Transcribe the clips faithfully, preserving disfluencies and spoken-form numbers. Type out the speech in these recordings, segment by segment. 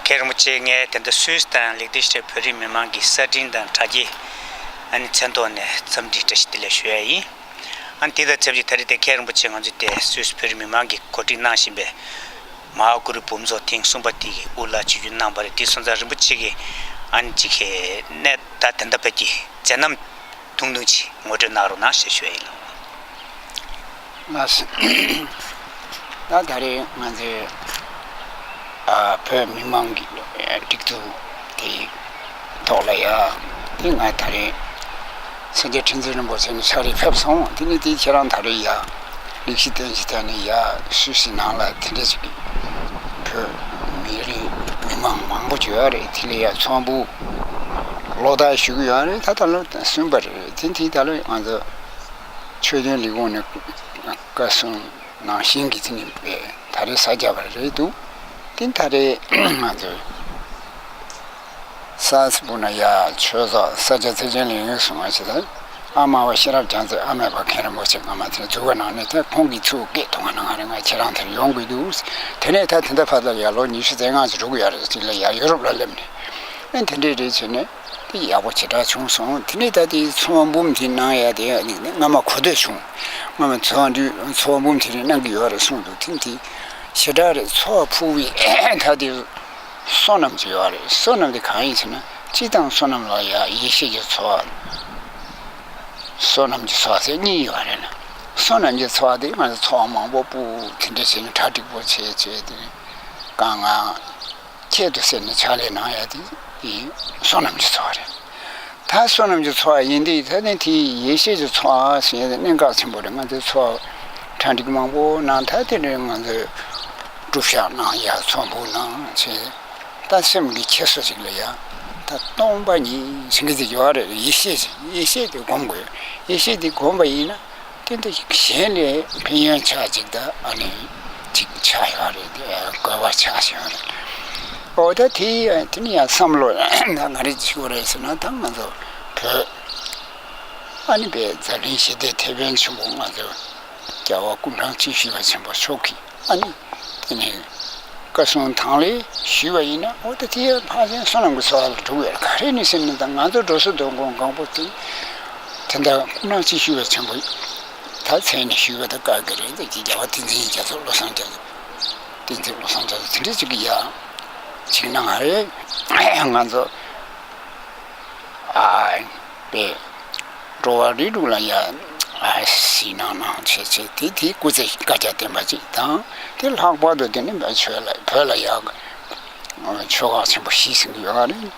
མཁན་རིན་པོ་ཆེ། ངས་ད་ལྟ་སུད་སི་དང་ལིག་ཏེན་ཤི་ཊེན་བོད་རིགས་མི་མང་གི་གསར་འཕྲིན་དང་དྲ་རྒྱའི་ཨ་ནི་མཚན་ཐོག་ནས་འཚམས་འདྲི་བཀྲ་ཤིས་བདེ་ལེགས་ཞུ་ཡ་ཡིན། ཨ་ནི་དེ་དང་ཆབས་ཅིག་ད་རེས་དེ་མཁན་རིན་པོ་ཆེ་ང་ཚོའི་དེ་སུད་སི་བོད་རིགས་མི་མང་གིས་གོ་སྒྲིག་གནང་བཞིན་པའི་མ་ཧཱ་གུ་རུ་འབུམ་ཚོགས་ཐེངས་གསུམ་པ་དེ་གི་དབུ་བླ་ཆིབས་བསྒྱུར་གནང་བ་རེད། དེ་སོང་ཙང་རིན་པོ་ཆེ་གིས་ཨ་ནི་ཅིག་གནས་ད་དེ་འདྲ་བོད་ཀྱི་མཛད་རྣམ་ཐུང་ཐུང་ཅིག་ངོ་སྤྲོད་གནང་རོགས་གནང་ཞེས་ཞུ་ཡ་ཡིན། ལགས་སོ། ད་ད་རེས་ང་ཚོའི་ཨ་བོད་མི་མང་གི་སྒྲིག་འཛུགས་དེའི་ཐོག་ལ་ཡ། དེ་ང་ད་རེས་སེང་གེ་ཁྲི་འཛིན་རིན་པོ་ཆེ་ནས་ཕྱག་རེས་ཕེབས་སོང་། དེ་ནས་དེ་ཁྱེད་རང་ད་རེས་ཡ་ལིག་ཤི་ཏན་ཞི་ཐན་ནས་ཡ་སུད་སི་ནང་ལ་དེ་འདྲ་ཅིག་བོད་མི་རིགས་མི་མང་མང་པོ་ཅིག་ཡོད་རེད། དེ་ལ་ཡ་ཚོགས་འདུ་ལོ་ལྟར་ཞུ་གི་ཡོད་རེད། ད་ད་ལོ་གསུམ་པ་རེད། དེ་དེ་ད་ལོ་ང་ཚོ་ཆོས་དོན་ལས་ཁུངས་ནས་བཀའ་གསུང་ནང་བཞིན་གྱི་དེ་ནི་ད་རེས་ས་རྒྱ་བར་རེད་འདུག་དེ་ད་རེས་ང་ཚོས་ས་སི་པུ་ན་ཡ་ཆོས་ཚོགས་ས་སྐྱ་ཚེ་ཆེན་ལས་ཡུན་སོང་བ་ཞིག་དང་། ཨ་མ་བ་ཤེས་རབ་རྒྱ་མཚོས་ཨ་མའི་བ་མཁན་རིན་པོ་ཆེ་ཨ་མ་དེ་འཛུལ་བ་ནང་ནས་དེ་ཁོང་གིས་ཚུར་སྐད་ཐོག་ང་ན་ང་རེ་ང་ཁྱེད་རང་དེར་ཡོང་དགོས་འདུག་དེ་ནས་ད་དེ་འདྲ་ཕ་ད་ཡ་ལོ་ཉི་ཤུ་རྩ་ལྔ་ཅིག་འགྲོ་གི་ཡ་རེད། དེ་ལ་ཡ་ཡུ་རོབ་ལ་སླེབས་ནས་ཨེ་དེ་འདྲས་རེད་བྱས་ནས། དེ་ཡག་པོ་ཞེ་དྲག་བྱུང་སོང་། དེ་ནས་ད་དེའི་ཚོགས་འབུམ་དེ་གནང་ཡ་དེ་ཡ་ནི་སྔ་མ་གོ་ཐོས་བྱུང་། སྔ་མ་ཚོགས་འདུ་ཚོགས་འབུམ་དེ་རིང་གནང་གི་ཡོད་རེད་གསུངས་འདུག་དེ་དེ་ཞེ་དྲག་རེད། ཚོགས་ཕུར་བའི་ད་དེ་བསོད་ནམས་ཅིག་ཡོད་རེད། བསོད་ནམས་དེ་གང་ཡིན་ཟེར་ན། སྤྱི་དང་བསོད་ནམས་ལ་ཡ་ཡེ་ཤེས་ཀྱི་ཚོགས། བསོད་ནམས་ཀྱི་ཚོགས་ཟེར་གཉིས་ཡོད་རེད་ན། བསོད་ནམས་ཀྱི་ཚོགས་དེ་ང་ཚོ་ཚོགས་མང་པོ་སྤུ་དེ་འདྲ་བྱས་ནས་གྲ་སྒྲིག་པོ་བྱས་བྱས་དེ་དཀའ་ངལ། ཁྱད་དུ་བསད་ནས་ཕྱག་ལས་གནང་ཡ་དེ་ཡིན། བསོད་ནམས་ཀྱི་ཚོགས་རེད། ད་བསོད་ནམས་ཀྱི་ཚོགས་ཡིན་དུས་ད་ནི་དེ་ཡེ་ཤེས་ཀྱི་ཚོགས་ཟེར་ཡ་དེ་གནད་འགག་ཆེན་པོ་རེད། ང་ཚོའི་ཚོགས་གྲ་སྒྲིག་མང་པོ་གནང་། ད་དེ་ནས་ང་ཚོས་སྒྲུབ་ཞག་གནང་ཡ་ཚོགས་འབུལ་གནང་བྱས། ད་སེམས་ཀྱི་འཁྱེར་སོ་ཞིག་ལ་ཡ་ད་སྟོང་པ་ཉིད་ཟེར་གྱི་དེ་ཡོད་རེད། ཡེ་ཤེས་ཡེ་ཤེས་དེ་སྒོམ་དགོས། ཡེ་ཤེས་དེ་སྒོམ་པ་ཡིན་ན། དེ་འདྲ་ཞིག་གཞན་ལས་ཕན་ཡོན་ཆ་གཅིག་ད་ཨ་ནི་གཅིག་ཆགས་ཡོད་རེད། དེ་དགོས་པ་ཆགས་ཡོད་རེད། འོ་ད་དེ་དེ་ནི་ཡང་བསམ་བློ་ད་ང་རེ་བྱེད་དགོས་རེད་ཟེར་ན། ད་ང་ཚོ་བོད་ཨ་ནི་པའི་འཛམ་གླིང་ཞི་བདེ་དེད་དཔོན་ཆེན་པོ་ང་ཚོ་རྒྱལ་བ་སྐུ་ཕྲེང་བཅུ་བཞི་པ་ཆེན་པོ་མཆོག་གིས་ཨ་ནི་དེ་ནི་བཀའ་གསུང་དང་ལེན་ཞུས་པ་ཡིན་ན། འོ་ད་དེ་ཕལ་ཆེར་བསོད་ནམས་ཀྱི་ཚོགས་ལ་གྲུབ་ཡོད་རེད། ག་རེ་ནི་ཟེར་ན། ད་ང་ཚོ་འགྲོ་སོང་དོན་གོང་གང་པོ་དེ་དེ་འདྲ་སྐུ་ཕྲེང་བཅུ་བཞི་པ་ཆེན་པོ་ད་མཚན་ནས་ཞུས་པ་ད་དཀའ་གི་རེད། ད་ཀྱི་རྒྱལ་བ་བསྟན་འཛིན་རྒྱ་མཚོ་བློ་བཟང་རྒྱ་མཚོ་བསྟན་འཛིན་བློ་བཟང་རྒྱ་མཚོ་དེ་འདྲ་ཅིག་གི་ཡ་ཅིག་གནང་བ་རེད། ང་ཚོ་ཨ་པའི་འགྲོ་བ་རིགས་དྲུག་ལ་ཡ་ཨ་གཟིགས་སྣང་གནང་བྱས་བྱས། དེ་དེ་སྐུ་ཚེ་བསྐལ་བརྒྱར་བརྟན་པ་ཅིག་དང་། དེ་ལྷག་པར་དུ་དེ་ནི་བོད་ལ་བོད་ལ་ཡ་ཆོས་ག་ཆེན་པོ་ཞིག་ཟིན་གྱི་ཡོད་རེད།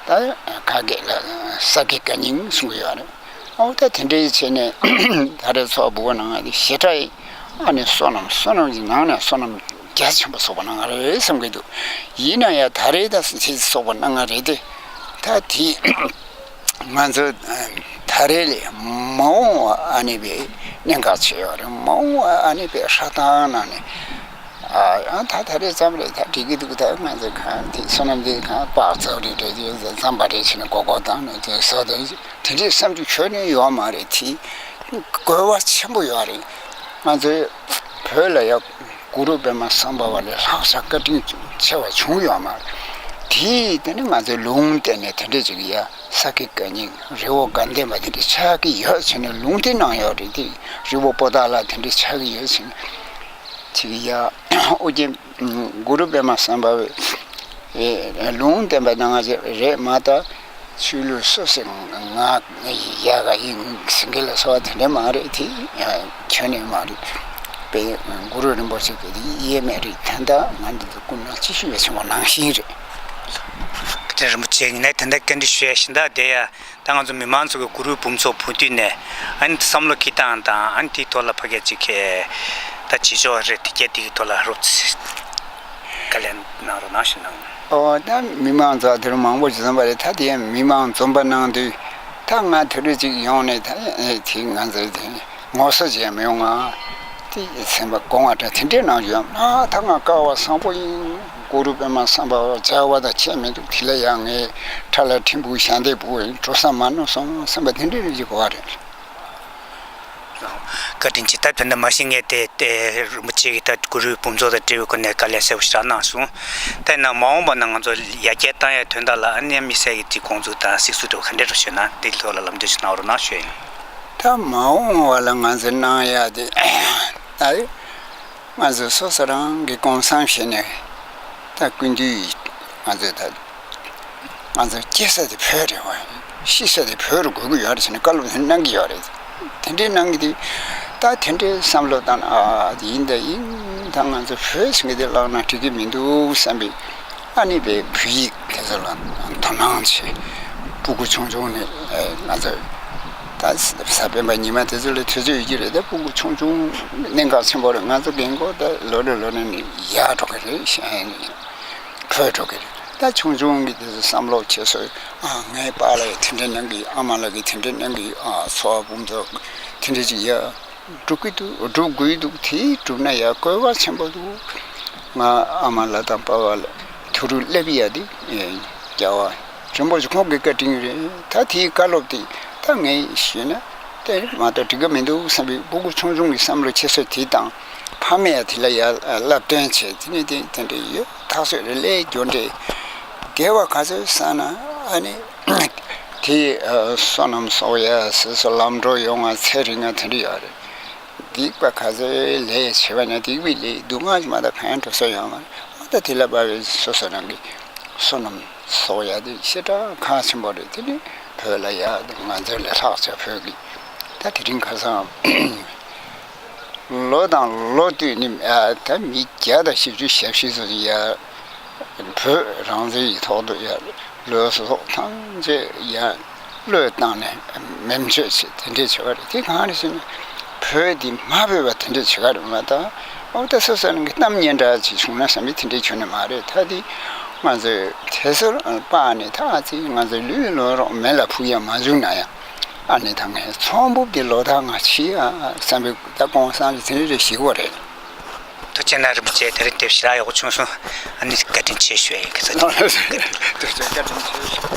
ད་ཁ་སྐད་ལ་ས་དགེ་བཀའ་རྙིང་གསུང་གི་ཡོད་རེད། ཨོ་ད་དེ་འདྲའི་བྱས་ནས་ད་རེས་ཚོགས་འབུལ་བ་གནང་བ་དེ་ཞེ་དྲག་ཨ་ནི་བསོད་ནམས་བསོད་ནམས་ཀྱི་ནང་ནས་བསོད་ནམས་རྒྱ་ཆེན་པོ་ཚོགས་པ་གནང་བ་རེད་བསམ་གྱི་འདུག་ཡིན་ན་ཡང་ད་རེས་ད་ཚོགས་པ་གནང་བ་རེད་དེ། ད་དེ་ང་ཚོ་ད་རེས་ལས་མ་འོངས་པ་ཨ་ནི་པའི་གནད་འགག་ཆེ་བ་རེད། མ་འོངས་པ་ཨ་ནི་པའི་ཧྲ་ཐང་ནང་ནས། ཨ་ཨ་ད་ད་རེས་ཙམ་རེད། ད་འགྲིག་གི་འདུག་ད་ང་ཚོ་གང་དེ་བསོད་ནམས་དེ་གང་པགས་ཚོད་རེ་རེ་དེ་ཙམ་པ་རེ་བྱས་ནས་མགོ་སྐོར་བཏང་ནས་དེ་བཟོ་དེ་དེ་འདྲའི་བསམ་ཚུལ་ཁྱོན་ནས་ཡོད་མ་རེད། དེ་དགོས་པ་ཆེན་པོ་ཡོད་རེད། ང་ཚོའི་བོད་ལ་ཡ་གུ་རུ་པདྨ་སམྦྷ་ཝ་ལས་ལྷག་ས་བཀའ་དྲིན་ཆེ་བ་བྱུང་ཡོད་མ་རེད། དེ་དེ་ནི་ང་ཚོའི་ལུང་བསྟན་ནས་དེ་འདྲ་ཅིག་ཡ་ས་དགེ་བཀའ་རྙིང་རི་བོ་དགའ་ལྡན་པ་དེ་འདྲ་ཆགས་ཀྱི་ཡོད་ཟེར་ནས་ལུང་བསྟན་གནང་ཡོད་རེད། དེ་རི་བོ་པོ་ཏཱ་ལ་དེ་འདྲ་ཆགས་ཀྱི་ཡོད་ཟེར་ནས་ཅིག་ཡ་ཨོ་རྒྱན། གུ་རུ་པདྨ་སམྦྷ་ཝས་ལུང་བསྟན་པ་ནང་བཞིན་རེད་མ་གཏོགས། ཆོས་ལུགས་སོ་སོའི་ངག་ཡ་ག་ཡིན་ཟེར་མཁན་ལ་སོགས་དེ་འདྲ་མ་རེད། དེ་ཁྱོན་ནས་མ་རེད། པའི་གུ་རུ་རིན་པོ་ཆེ་གིས་དེ་དབྱེ་མེད་རེད། ད་ལྟ་ང་འདི་ཚོ་སྐུ་ན་གཅིག་ཤོས་ཡ་ཆེན་པོ་ནང་བཞིན་རེད། དེ་རིན་པོ་ཆེ་ངས་ད་ལྟ་བཀའ་འདྲི་ཞུ་ཡ་ཤིང་ད་དེ་ཡ། ད་ང་ཚོ་མི་མང་ཚོ་གི་གུ་རུའི་འབུམ་ཚོགས་ཕུལ་དུས་ནས་ཨ་ནི་བསམ་བློ་འཁྱེར་སྟངས་དང་ཨ་ནི་དེའི་ཐོག་ལ་ཕ་གི་ཅིག་གི་ད་བྱེད་ཕྱོགས་རེ་དེ་གྱད་དེ་གི་ཐོག་ལ་རོབ་ཙམ་བཀའ་ལན་གནང་རོགས་གནང་ཞུ་གནང་། ཨོ་ད་མི་མང་ཚོ་དེ་རུ་མང་པོ་ཞིག་འཛོམས་པ་རེད། ད་དེ་མི་མང་འཛོམས་པ་གནང་དུས་ད་ང་དེ་རུ་ཅིག་ཡོང་ནས་ད་དེ་ང་ཚོའི་དེ། ངོ་སོ་བྱས་མི་ཡོང་ང་། དེ་སེམས་པ་དགོངས་པ་འདྲ་དེ་འདྲའི་ནང་ཡོད་ན་ད་ང་སྐལ་བ་བཟང་པོ་ཡིན། གུ་རུ་པདྨ་སམྦྷ་ཝ་མཇལ་བ་དང་ཁྱད་མི་འདུག་དེ་ལ་ཡང་ངའི་ཁྲ་ལ་ཕྲན་བུ་ཞལ་འདེབས་བུ་འགྲོ་ས་མ་ནོར་སོང་སེམས་པ་དེ་འདྲའི་རེ་ཞིག་གོ་བ་རེད། བཀའ་དྲིན་ཆེ། ད་དོན་དུ་མ་གཞི་ངས་དེ་དེ་རིན་པོ་ཆེ་གི་ད་གུ་རུའི་བུམ་ཚོགས་དང་འབྲེལ་བའི་སྐོར་ནས་དཀའ་ལས་གསལ་པོ་ཞིག་རག་གནང་སོང་། ད་ཡིན་ན་མ་འོངས་པ་ན་ང་ཚོ་ཡར་རྒྱས་བཏང་ཡའི་དོན་དག་ལ་ཨ་ནི་དམིགས་བསལ་གྱི་དེ་དགོངས་ཚུལ་དང་གཟིགས་ཚུལ་འདྲ་བོ་ག་འདྲ་འདྲ་ཞུས་ན་དེའི་ཐོག་ལ་ལམ་སྟོན་ཞིག་གནང་རོགས་གནང་ཞུ་ཡ་ཡིན། ད་མ་འོངས་པ་ལ་ང་ཚོས་གནང་ཡ་དེ་ད་ང་ཚོ་སོ་སོ་རང་གི་གོང་སང་བྱས་ནས་ད་ཀུན་འདུས་ང་ཚོས་ད། ང་ཚོ་སྐྱེ་ས་དེ་བོད་རེད་བ། ཤི་ས་དེ་བོད་རུ་དགོས་ཀྱི་ཡོད་རེད་ཟེར་ནས་བཀའ་སློབ་དེ་གནང་གི་ཡོད་རེད། དེ་འདྲའི་གནང་གི་དེ། ད་དེ་འདྲའི་བསམ་བློ་བཏང་ན་ཨ་དེ་ཡིན་ད་ཡིན་ད་ང་ཚོ་བོད་ཟེར་མཁན་དེ་བརླག་ན་འགྲིག་གི་མི་འདུག་བསམ་པའི་ཨ་ནི་པའི་བོད་ཡིག་དེ་ཚོ་ལ་དོ་སྣང་བྱེད། སྤུ་གུ་ཆུང་ཆུང་ནས་ང་ཚོ་ད་གཟའ་སྤེན་པ་ཉི་མ་དེ་ཚོ་ལ་དུས་ཚོད་ཡོད་ཀྱི་རེད། ད་སྤུ་གུ་ཆུང་ཆུང་གནད་འགག་ཆེན་པོ་རེད། ང་ཚོ་རྒན་གོག་ད་ལོ་རེ་ལོ་རེ་ནས་ཡར་འགྲོ་གི་རེད། བོད་འགྲོ་གི་རེད། ད་ཆུང་ཆུང་གི་དེ་ཚོ་བསམ་བློ་བྱེད་སྲོལ། ཨ་ངའི་པཱ་ལགས་དེ་འདྲ་གནང་གི་ཨ་མ་ལགས་ཀྱིས་དེ་འདྲ་གནང་གི་ཨ་ཚོ་བ་སྤུན་ཚོགས་དེ་འདྲ་ཅིག་ཡ་སྒྲུབ་ཀྱི་འདུག་སྒྲུབ་དགོས་འདུག་དེ་སྒྲུབ་ན་ཡ་གོ་བ་ཆེན་པོ་འདུག་ང་ཨ་མ་ལགས་དང་པཱ་ལགས་ཐུགས་རུ་སླེབས་ཡ་དེ་རྒྱལ་བ་རིན་པོ་ཆེ་ཁོང་གི་བཀའ་དྲིན་རེད། ད་དེའི་བཀའ་སློབ་དེ་ད་ངས་ཞུས་ན་དེ་མ་གཏོགས་འགྲིག་གི་མི་འདུག་བསམ་པའི་སྤུ་གུ་ཆུང་ཆུང་གི་བསམ་བློ་བྱེད་སྲོལ་དེ་དང་། ཕ་མས་དེ་ལ་ཡར་བསླབ་སྟོན་བྱས་དེ་ནས་དེ་དེ་འདྲ་ཡོད་ཐག་ཆོད་རེད། ལས་རྒྱུ་འབྲས་དགེ་བ་ག་ཚོད་བསགས་ན་ཨ་ནི་དེ་བསོད་ནམས་གསོག་ཡ་སོ་སོ་ལམ་འགྲོ་ཡོང་ང་ཚེ་རིང་ང་དེ་འདྲ་ཡོད་རེད། སྡིག་པ་ག་ཚོད་ལས་བྱས་པ་ན་སྡིག་པའི་ལས་སྡུག་བསྔལ་མ་གཏོགས་གང་ཡང་འགྲོ་ས་ཡོད་མ་རེད། ཨ་ད་དེ་ལ་དཔག་པའི་སོ་སོ་རང་གི་བསོད་ནམས་གསོག་ཡ་དེ་ཞེ་དྲག་གལ་ཆེན་པོ་རེད། དེ་ནི་བོད་ལ་ཡ་ང་ཚོ་ལས་ལྷག་ཆ་བོད་ཀྱི་ད་དེ་རིང་ཁ་སང་ལོ་དང་ལོ་བསྟུད་ནས་ཨ་ད་མི་བརྒྱ་དང་བཞི་བཅུ་ཞེ་བཞི་ཙམ་ཡ་བོད་རང་བཙན་གྱི་ཐོག་ཏུ་ཡ་ལོ་སོགས་ཐམས་ཅད་ཡ་བློས་བཏང་ནས་མེ་མཆོད་བྱེད་དེ་འདྲས་བྱེད་པ་རེད། དེ་གང་རེད་ཟེར་ན་བོད་འདི་མ་བོས་པ་དེ་འདྲས་བྱེད་ག་རེད་མ་གཏོགས་ཨོ་ད་སོ་སོ་རང་གི་གཏམ་སྙན་གྲགས་ཅིག་བྱུང་ན་བསམ་པའི་དེ་འདྲས་བྱུང་ནི་མ་རེད། ད་དེ་ང་ཚོས་དེ་ཚོར་དཔག་ནས་ད་ཨ་ཙི་ང་ཚོའི་ལུས་ལོག་རོགས་མེ་ལ་ཕུག་ཡ་མ་བྱུང་ན་ཡང་ཨ་ནི་ད་ངས་ཚོང་འབུབ་དེ་ལོ་ད་ང་ཕྱི་ཨ་བསམ་པའི་ད་གོང་སང་ལ་དེ་འདྲས་ཞིག་བ་རེད། ཐུགས་རྗེ་གནང་རིན་པོ་ཆེ། དེ་རིང་དེབ་ཞེ་དྲག་ཡག་པོ་བྱུང་སོང་། ཨ་ནི་བཀའ་དྲིན་ཆེ་ཞུ་ཡ་ཡིན། ཁ་ཚ་དེ་རིང་བཀའ་དྲིན་ཆེ།